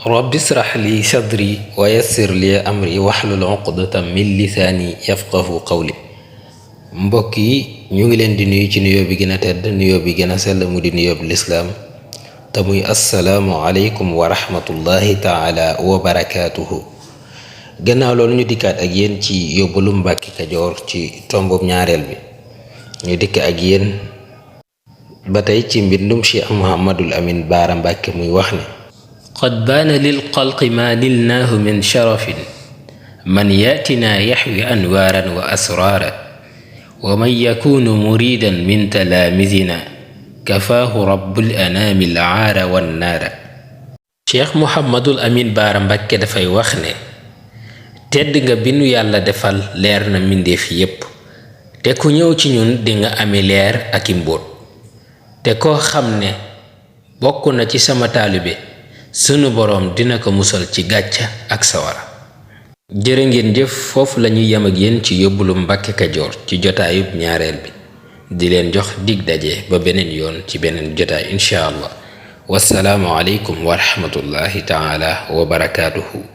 rabbi israh li sadri wa yassir li amri wahlul uqdatan min lisaani yafqahu qawli. mbokk yi ñu ngi leen di nuyu ci nuyoo bi gën a tedd nuyoo bi gën a sell mu di nuyoo bi lislaam te muy assalaamu aleykum wa rahmatullahi taala wa barakaatuhu. gannaaw loolu ñu dikkaat ak yéen ci yóbbalu Mbàkke Kajoor ci tombub ñaareel bi. ñu dikk ak yéen ba tey ci mbindum Cheikh Mouhamadul Amin Baara Mbàkke muy wax ne qad baana lil xalqi ma nilnaahu min sharafin man yaatina yaxwi anwaaran wa asraara wa man yakunu muridan min talaamizina kafaahu rabbul anaami al-aara wannaara. Cheikh Mouhamadul Amin Baara Mbàkke dafay wax ne tedd nga bi nu yàlla defal leer na mbindeef yépp te ku ñëw ci ñun dinga ami leer ak i mbóot te koo xam ne bokk na ci sama taalibe sunu boroom dina ko musal ci gàcca ak sawara. jërë ngeen jëf, foofu lañuy yam ak yéen ci yóbbulu Mbàkke Kajoor ci jotaayub ñaareel bi di leen jox dig daje ba beneen yoon ci beneen jotaay incha allah. wassalaamu aleykum wa rahmatullahi taala wa barakaatuhu.